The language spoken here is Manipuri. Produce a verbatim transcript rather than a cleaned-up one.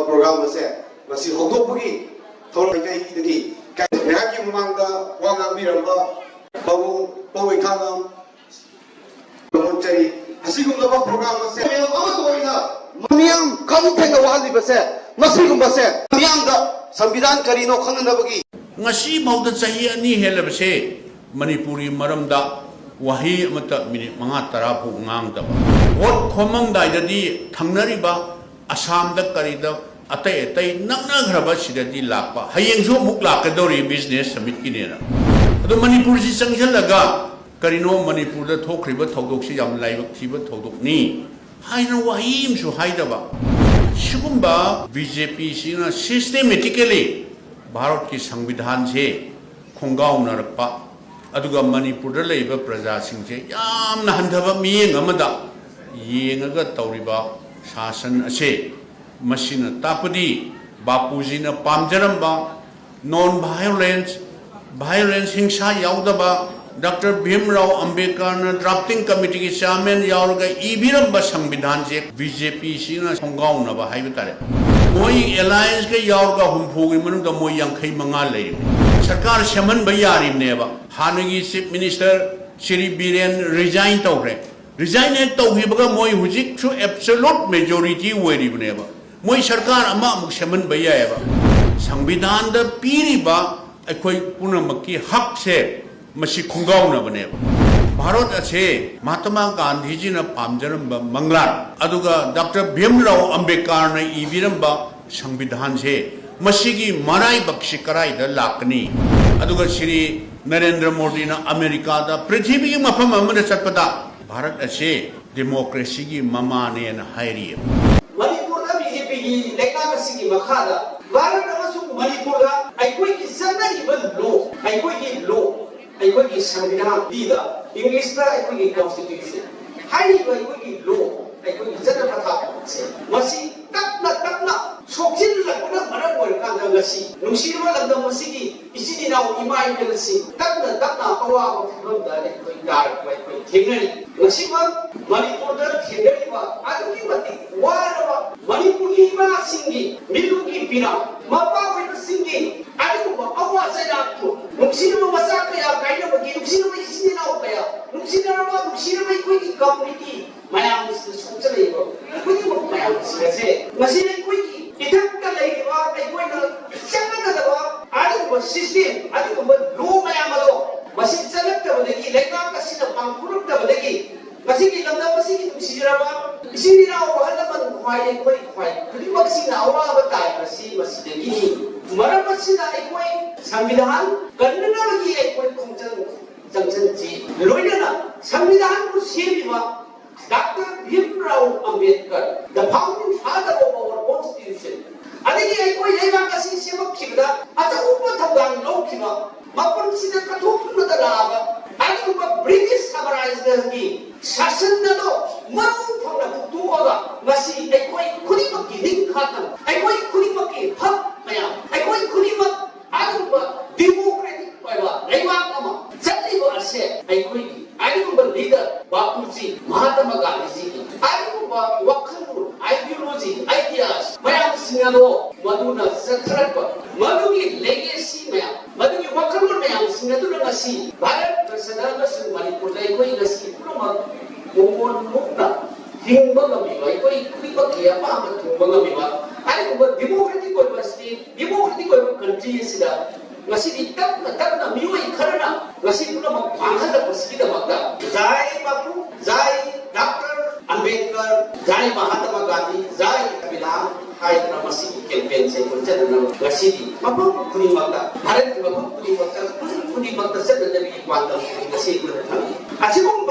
ꯄ꯭ꯔꯣꯒ꯭ꯔꯥꯝ ꯑꯁꯦ ꯉꯁꯤ ꯍꯧꯗꯣꯛꯄꯒꯤ ꯊꯧꯔꯝ ꯃꯥꯏꯀꯩꯗꯒꯤ ꯉꯥꯏꯍꯥꯛꯀꯤ ꯃꯃꯥꯡꯗ ꯋꯥ ꯉꯥꯡꯕꯤꯔꯝꯕ ꯄꯥꯕꯨꯡ ꯄꯥꯎꯃꯩꯈꯥꯉꯝ ꯂꯣꯡꯆꯩ ꯑꯁꯤꯒꯨꯝꯂꯕ ꯄ꯭ꯔꯣꯒ꯭ꯔꯥꯝ ꯑꯁꯦ ꯃꯌꯥꯝ ꯑꯃꯠꯇ ꯑꯣꯏꯅ ꯃꯤꯌꯥꯝ ꯈꯪ ꯊꯦꯡꯅ ꯋꯥꯍꯜꯂꯤꯕꯁꯦ ꯃꯁꯤꯒꯨꯝꯕꯁꯦ ꯃꯤꯌꯥꯝꯗ ꯁꯪꯕꯤꯙꯥꯟ ꯀꯔꯤꯅꯣ ꯈꯪꯅꯅꯕꯒꯤ ꯉꯁꯤꯐꯥꯎꯗ ꯆꯍꯤ ꯑꯅꯤ ꯍꯦꯜꯂꯕꯁꯦ ꯃꯅꯤꯄꯨꯔꯒꯤ ꯃꯔꯝꯗ ꯋꯥꯍꯩ ꯑꯃꯠꯇ ꯃꯤꯅꯤꯠ ꯃꯉꯥ ꯇꯔꯥ ꯐꯥꯎ ꯉꯥꯡꯗꯕ꯫ ꯚꯣꯠ ꯈꯣꯝꯃꯝꯗꯥꯏꯗꯗꯤ ꯊꯪꯅꯔꯤꯕ ꯑꯁꯥꯝꯗ ꯀꯔꯤꯗ ꯑꯇꯩ ꯑꯇꯩ ꯅꯛꯅꯈ꯭ꯔꯕ ꯁꯤꯗꯗꯤ ꯂꯥꯛꯄ, ꯍꯌꯦꯡꯁꯨ ꯑꯃꯨꯛ ꯂꯥꯛꯀꯗꯧꯔꯤ ꯕꯤꯖꯤꯅꯦꯁ ꯁꯃꯤꯠꯀꯤꯅꯦꯅ꯫ ꯑꯗꯣ ꯃꯅꯤꯄꯨꯔꯁꯤ ꯆꯪꯁꯤꯜꯂꯒ ꯀꯔꯤꯅꯣ ꯃꯅꯤꯄꯨꯔꯗ ꯊꯣꯛꯈ꯭ꯔꯤꯕ ꯊꯧꯗꯣꯛꯁꯤ ꯌꯥꯝ ꯂꯥꯏꯕꯛ ꯊꯤꯕ ꯊꯧꯗꯣꯛꯅꯤ ꯍꯥꯏꯅ ꯋꯥꯍꯩ ꯑꯃꯁꯨ ꯍꯥꯏꯗꯕ꯫ ꯁꯤꯒꯨꯝꯕ ꯕꯤ ꯖꯦ ꯄꯤꯁꯤꯅ systematically ꯚꯥꯔꯠꯀꯤ ꯁꯪꯕꯤꯙꯥꯟꯁꯦ ꯈꯣꯡꯒꯥꯎꯅꯔꯛꯄ, ꯑꯗꯨꯒ ꯃꯅꯤꯄꯨꯔꯗ ꯂꯩꯔꯤꯕ ꯄ꯭ꯔꯖꯥꯁꯤꯡꯁꯦ ꯌꯥꯝꯅ ꯍꯟꯊꯕ ꯃꯤꯠꯌꯦꯡ ꯑꯃꯗ ꯌꯦꯡꯉꯒ ꯇꯧꯔꯤꯕ ꯁꯥꯁꯟ ꯑꯁꯦ, ꯃꯁꯤꯅ ꯇꯥꯛꯄꯗꯤ ꯕꯥꯄꯨꯖꯤꯅ ꯄꯥꯝꯖꯔꯝꯕ non violence, violence, ꯍꯤꯡꯁꯥ ꯌꯥꯎꯗꯕ, ꯗꯥꯛꯇꯔ ꯚꯤꯝꯔꯥꯎ ꯑꯝꯕꯦꯗꯀꯔꯅ ꯗ꯭ꯔꯥꯐꯇꯤꯡ ꯀꯃꯤꯇꯤꯒꯤ ꯆꯤꯌꯥꯔꯃꯦꯟ ꯌꯥꯎꯔꯒ ꯏꯕꯤꯔꯝꯕ ꯁꯪꯕꯤꯙꯥꯟꯁꯦ ꯕꯤ ꯖꯦ ꯄꯤꯁꯤꯅ ꯈꯣꯡꯒꯥꯎꯅꯕ ꯍꯥꯏꯕ ꯇꯥꯔꯦ꯫ ꯃꯣꯏ ꯑꯦꯂꯥꯏꯟꯁꯀ ꯌꯥꯎꯔꯒ ꯍꯨꯝꯐꯨꯒꯤ ꯃꯅꯨꯡꯗ ꯃꯣꯏ ꯌꯥꯡꯈꯩ ꯃꯉꯥ ꯂꯩꯔꯤꯕꯅꯤ꯫ ꯁꯔꯀꯥꯔ ꯁꯦꯝꯍꯟꯕ ꯌꯥꯔꯤꯕꯅꯦꯕ꯫ ꯍꯥꯟꯅꯒꯤ chief minister Shri Biren resign ꯇꯧꯈ꯭ꯔꯦ꯫ ꯔꯤꯖꯥꯏꯟ ꯍꯦꯛ ꯇꯧꯈꯤꯕꯒ ꯃꯣꯏ ꯍꯧꯖꯤꯛꯁꯨ ꯑꯦꯕꯁꯣꯂꯨꯠ ꯃꯦꯖꯣꯔꯤꯇꯤ ꯑꯣꯏꯔꯤꯕꯅꯦꯕ꯫ ꯃꯣꯏ ꯁꯔꯀꯥꯔ ꯑꯃ ꯑꯃꯨꯛ ꯁꯦꯝꯍꯟꯕ ꯌꯥꯏꯑꯕ꯫ ꯁꯪꯕꯤꯙꯥꯟꯗ ꯄꯤꯔꯤꯕ ꯑꯩꯈꯣꯏ ꯄꯨꯝꯅꯃꯛꯀꯤ ꯍꯛꯁꯦ ꯃꯁꯤ ꯈꯣꯡꯒꯥꯎꯅꯕꯅꯦꯕ꯫ ꯚꯥꯔꯠ ꯑꯁꯦ ꯃꯍꯥꯇꯃꯥ ꯒꯥꯟꯙꯤꯖꯤꯅ ꯄꯥꯝꯖꯔꯝꯕ ꯃꯪꯂꯥꯟ, ꯑꯗꯨꯒ ꯗꯥꯛꯇꯔ ꯚꯤꯝꯔꯥꯎ ꯑꯝꯕꯦꯗꯀꯔꯅ ꯏꯕꯤꯔꯝꯕ ꯁꯪꯕꯤꯙꯥꯟꯁꯦ, ꯃꯁꯤꯒꯤ ꯃꯔꯥꯏꯕꯛꯁꯤ ꯀꯔꯥꯏꯗ ꯂꯥꯛꯀꯅꯤ? ꯑꯗꯨꯒ ꯁ꯭ꯔꯤ ꯅꯔꯦꯟꯗ꯭ꯔ ꯃꯣꯗꯤꯅ ꯑꯃꯦꯔꯤꯀꯥꯗ ꯄ꯭ꯔꯤꯊꯤꯕꯤꯒꯤ ꯃꯐꯝ ꯑꯃꯗ ꯆꯠꯄꯗ ꯚꯥꯔꯠ ꯑꯁꯤ ꯗꯦꯃꯣꯀ꯭ꯔꯦꯁꯤꯒꯤ ꯃꯃꯥꯅꯦꯅ ꯍꯥꯏꯔꯤꯑꯕ꯫ ꯃꯅꯤꯄꯨꯔꯗ ꯕꯤ ꯖꯦ ꯄꯤꯒꯤ ꯂꯩꯉꯥꯛ ꯑꯁꯤꯒꯤ ꯃꯈꯥꯗ ꯚꯥꯔꯠ ꯑꯃꯁꯨꯡ ꯃꯅꯤꯄꯨꯔꯗ ꯑꯩꯈꯣꯏꯒꯤ ꯆꯠꯅꯔꯤꯕ ꯂꯣ, ꯑꯩꯈꯣꯏꯒꯤ ꯂꯣ, ꯑꯩꯈꯣꯏꯒꯤ ꯁꯪꯕꯤꯙꯥꯟ, ꯍꯤꯟꯗꯤꯗ, ꯏꯪꯂꯤꯁꯇ ꯑꯩꯈꯣꯏꯒꯤ ꯀꯣꯟꯁꯇꯤꯇ꯭ꯌꯨꯁꯟ ꯍꯥꯏꯔꯤꯕ ꯑꯩꯈꯣꯏꯒꯤ ꯂꯣ, ꯑꯩꯈꯣꯏꯒꯤ ꯆꯠꯅ ꯄꯊꯥꯞꯁꯦ ꯃꯁꯤ ꯇꯞꯅ ꯇꯞꯅ ꯁꯣꯛꯆꯤꯜꯂꯛꯄꯅ ꯃꯔꯝ ꯑꯣꯏꯔꯀꯥꯟꯗ ꯉꯁꯤ ꯅꯨꯡꯁꯤꯔꯕ ꯂꯝꯗꯝ ꯑꯁꯤꯒꯤ ꯏꯆꯤꯟ ꯏꯅꯥꯎ ꯏꯃꯥ ꯏꯕꯦꯜꯁꯤꯡ ꯇꯞꯅ ꯇꯞꯅ ꯑꯋꯥꯕ ꯐꯤꯕꯝꯗ ꯑꯩꯈꯣꯏ ꯇꯥꯔꯛꯄ ꯑꯩꯈꯣꯏ ꯊꯦꯡꯅꯔꯤ꯫ ꯉꯁꯤꯃꯛ ꯃꯅꯤꯄꯨꯔꯗ ꯊꯦꯡꯅꯔꯤꯕ ꯑꯗꯨꯛꯀꯤ ꯃꯇꯤꯛ ꯋꯥꯔꯕ ꯃꯅꯤꯄꯨꯔꯒꯤ ꯏꯃꯥꯁꯤꯡꯒꯤ ꯃꯤꯠꯂꯨꯒꯤ ꯄꯤꯔꯥ, ꯃꯄꯥ ꯑꯣꯏꯕꯁꯤꯡꯒꯤ ꯑꯗꯨꯒꯨꯝꯕ ꯑꯋꯥ ꯆꯩꯔꯥꯛꯄꯨ, ꯅꯨꯡꯁꯤꯔꯕ ꯃꯆꯥ ꯀꯌꯥ ꯀꯥꯏꯅꯕꯒꯤ, ꯅꯨꯡꯁꯤꯔꯕ ꯏꯆꯤꯟ ꯏꯅꯥꯎ ꯀꯌꯥ, ꯅꯨꯡꯁꯤꯅꯔꯕ, ꯅꯨꯡꯁꯤꯔꯕ ꯑꯩꯈꯣꯏꯒꯤ ꯀꯝꯃ꯭ꯌꯨꯅꯤꯇꯤ ꯃꯌꯥꯝꯁꯤꯗ ꯁꯣꯛꯆꯜꯂꯛꯏꯕ ꯈꯨꯗꯤꯡꯃꯛ ꯃꯌꯥꯝꯁꯤꯡ ꯑꯁꯦ ꯉꯁꯤ ꯑꯩꯈꯣꯏꯒꯤ ꯏꯊꯛꯇ ꯂꯩꯔꯤꯕ, ꯑꯩꯈꯣꯏꯅ ꯆꯠꯅꯒꯗꯕ ꯑꯗꯨꯒꯨꯝꯕ ꯁꯤꯁꯇꯦꯝ, ꯑꯗꯨꯒꯨꯝꯕ ꯂꯣ ꯃꯌꯥꯝ ꯑꯗꯣ ꯃꯁꯤ ꯆꯠꯂꯛꯇꯕꯗꯒꯤ, ꯂꯩꯕꯥꯛ ꯑꯁꯤꯅ ꯄꯥꯡꯊꯣꯔꯛꯇꯕꯗꯒꯤ ꯉꯁꯤꯒꯤ ꯂꯝꯗꯝ ꯑꯁꯤꯒꯤ ꯅꯨꯡꯁꯤꯖꯔꯕ ꯏꯆꯤꯟ ꯏꯅꯥꯎ ꯑꯍꯜ ꯂꯃꯟ ꯈ꯭ꯋꯥꯏ, ꯑꯩꯈꯣꯏ ꯈ꯭ꯋꯥꯏ ꯈꯨꯗꯤꯡꯃꯛꯁꯤꯡꯅ ꯑꯋꯥꯕ ꯇꯥꯔꯤꯕꯁꯤ ꯃꯁꯤꯗꯒꯤꯅꯤ꯫ ꯃꯔꯝ ꯑꯁꯤꯅ ꯑꯩꯈꯣꯏ ꯁꯪꯕꯤꯙꯥꯟ ꯀꯟꯅꯅꯕꯒꯤ ꯑꯩꯈꯣꯏ ꯈꯣꯡꯖꯪ ꯆꯪꯁꯤꯟꯁꯤ꯫ ꯂꯣꯏꯅꯅ ꯁꯪꯕꯤꯙꯥꯟꯕꯨ ꯁꯦꯝꯂꯤꯕ doctor Bhimrao Ambedkar, the founding father of our constitution, ꯑꯗꯒꯤ ꯑꯩꯈꯣꯏ ꯂꯩꯕꯥꯛ ꯑꯁꯤ ꯁꯦꯝꯃꯛꯈꯤꯕꯗ ꯑꯆꯧꯕ ꯊꯧꯗꯥꯡ ꯂꯧꯈꯤꯕ, ꯃꯄꯨꯟꯁꯤꯗ ꯀꯠꯊꯣꯛꯇꯨꯅꯇ ꯂꯥꯛꯑꯕ ꯑꯗꯨꯒꯨꯝꯕ ꯕ꯭ꯔꯤꯇꯤꯁ ꯁꯥꯝꯔꯥꯖ꯭ꯌꯒꯤ ꯁꯥꯁꯟ ꯑꯗꯣ ꯃꯔꯨ ꯐꯪꯅ ꯐꯨꯛꯇꯣꯛꯑꯒ ꯉꯁꯤ ꯑꯩꯈꯣꯏ ꯈꯨꯗꯤꯡꯃꯛꯀꯤ ꯅꯤꯡꯈꯥ ꯇꯝ, ꯑꯩꯈꯣꯏ ꯈꯨꯗꯤꯡꯃꯛꯀꯤ ꯍꯛ ꯃꯌꯥꯝ, ꯑꯩꯈꯣꯏ ꯈꯨꯗꯤꯡꯃꯛ ꯑꯗꯨꯒꯨꯝꯕ ꯗꯤꯃꯣꯀ꯭ꯔꯦꯇꯤꯛ ꯑꯣꯏꯕ ꯂꯩꯕꯥꯛ ꯑꯃ ꯆꯠꯂꯤꯕ ꯑꯁꯦ ꯑꯩꯈꯣꯏꯒꯤ ꯑꯗꯨꯒꯨꯝꯕ ꯂꯤꯗꯔ ꯕꯥꯄꯨꯖꯤ, ꯃꯍꯥꯇꯃꯥ ꯒꯥꯟꯙꯤꯖꯤꯒꯤ ꯑꯗꯨꯒꯨꯝꯕ ꯋꯥꯈꯜꯂꯣꯟ, ideology, ideas ꯃꯌꯥꯝꯁꯤꯡ ꯑꯗꯣ ꯃꯗꯨꯅ ꯆꯠꯊꯔꯛꯄ, ꯃꯗꯨꯒꯤ legacy ꯃꯌꯥꯝ, ꯃꯗꯨꯒꯤ ꯋꯥꯈꯜꯂꯣꯟ ꯃꯌꯥꯝꯁꯤꯡ ꯑꯗꯨꯅ ꯉꯁꯤ ꯚꯥꯔꯠ ꯕꯔꯁꯗ ꯑꯃꯁꯨꯡ ꯃꯅꯤꯄꯨꯔꯗ ꯑꯩꯈꯣꯏ ꯉꯁꯤ ꯄꯨꯝꯅꯃꯛ ꯃꯣꯃꯣꯟ ꯃꯨꯛꯅ ꯍꯤꯡꯕ ꯉꯝꯃꯤꯕ, ꯑꯩꯈꯣꯏ ꯈꯨꯗꯤꯡꯃꯛꯀꯤ ꯑꯄꯥꯝꯕ ꯊꯨꯡꯕ ꯉꯝꯃꯤꯕ, ꯑꯗꯨꯒꯨꯝꯕ ꯗꯤꯃꯣꯀ꯭ꯔꯦꯇꯤꯛ ꯑꯣꯏꯕ ꯁ꯭ꯇꯦꯠ, ꯗꯤꯃꯣꯀ꯭ꯔꯦꯇꯤꯛ ꯑꯣꯏꯕ ꯀꯟꯇ꯭ꯔꯤ ꯑꯁꯤꯗ ꯉꯁꯤꯗꯤ ꯇꯞꯅ ꯇꯞꯅ ꯃꯤꯑꯣꯏ ꯈꯔꯅ ꯉꯁꯤ ꯄꯨꯝꯅꯃꯛ ꯃꯥꯡꯍꯜꯂꯛꯄꯁꯤꯒꯤꯗꯃꯛꯇ ꯖꯥꯏ ꯕꯥꯄꯨ, ꯖꯥꯏ ꯗꯥꯛꯇꯔ ꯑꯝꯕꯦꯗꯀꯔ, ꯖꯥꯏ ꯃꯍꯥꯇꯃꯥ ꯒꯥꯟꯙꯤ, ꯖꯥꯏ ꯁꯪꯕꯤꯙꯥꯟ ꯍꯥꯏꯗꯅ ꯃꯁꯤꯒꯤ ꯀꯦꯝꯄꯦꯟꯁꯦ ꯑꯩꯈꯣꯏ ꯆꯠꯅꯅꯕ ꯉꯁꯤꯗꯤ ꯃꯐꯝ ꯈꯨꯗꯤꯡꯃꯛꯇ, ꯚꯥꯔꯠꯀꯤ ꯃꯐꯝ ꯈꯨꯗꯤꯡꯃꯛꯇ, ꯈꯨꯟ ꯈꯨꯗꯤꯡꯃꯛꯇ ꯆꯠꯅꯅꯕꯒꯤ ꯄꯥꯟꯗꯝ ꯉꯁꯤ ꯑꯩꯈꯣꯏꯅ ꯊꯝꯃꯤ꯫ ꯑꯁꯤꯒꯨꯝꯕ